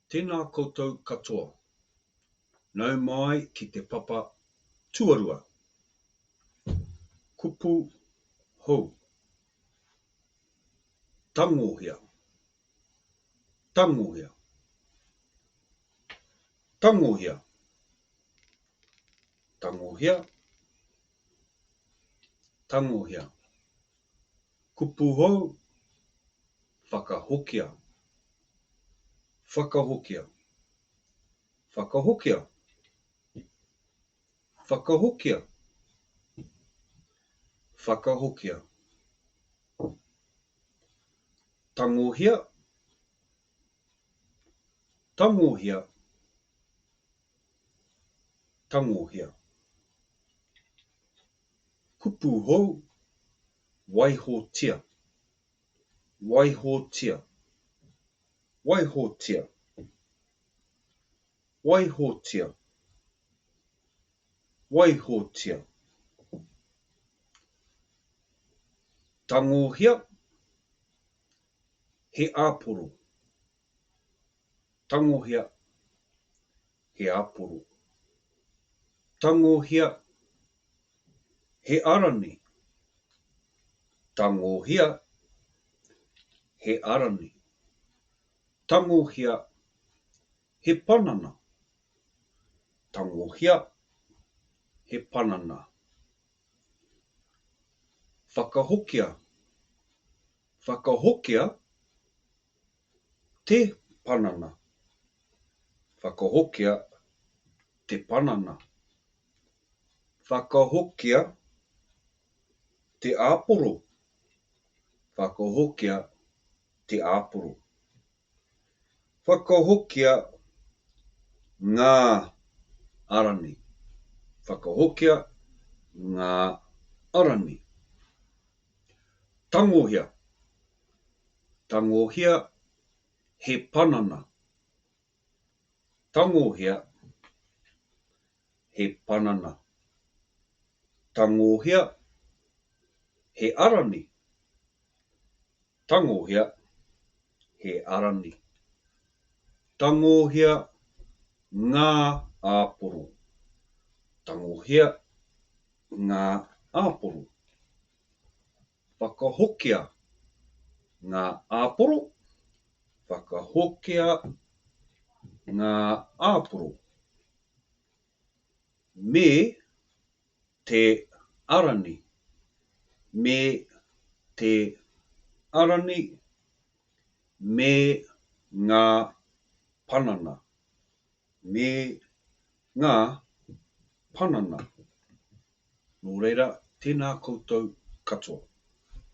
Tēnā koutou katoa. Nau mai ki te papa tuarua. Kupu hou. Tangohia. Tangohia. Tangohia. Tangohia. Tangohia. Kupu hou, whakahokia. Whakahokia. Whakahokia. Whakahokia. Whakahokia. Tangohia. Tangohia. Tangohia. Kupu hou, waihotia. Waihotia. Waihotia. Waihotia. Waihotia. Tangohia he āporo. Tangohia he āporo. Tangohia he arani. Tangohia he arani. Tangohia he panana. Tangohia he panana. Whakahokia Whakahokia te panana. Whakahokia te panana. Whakahokia te āporo. Whakahokia te āporo. Whakahokia ngā arani. Whakahokia ngā arani. Tangohia. Tangohia he panana. Tangohia he panana. Tangohia he arani. Tangohia he arani. Tangohia ngā āporo. Tangohia ngā āporo. Whakahokia ngā āporo. Whakahokia ngā āporo. Me te arani. Me te arani. Me ngā panana. Me ngā panana. Nō reira, tēnā koutou katoa.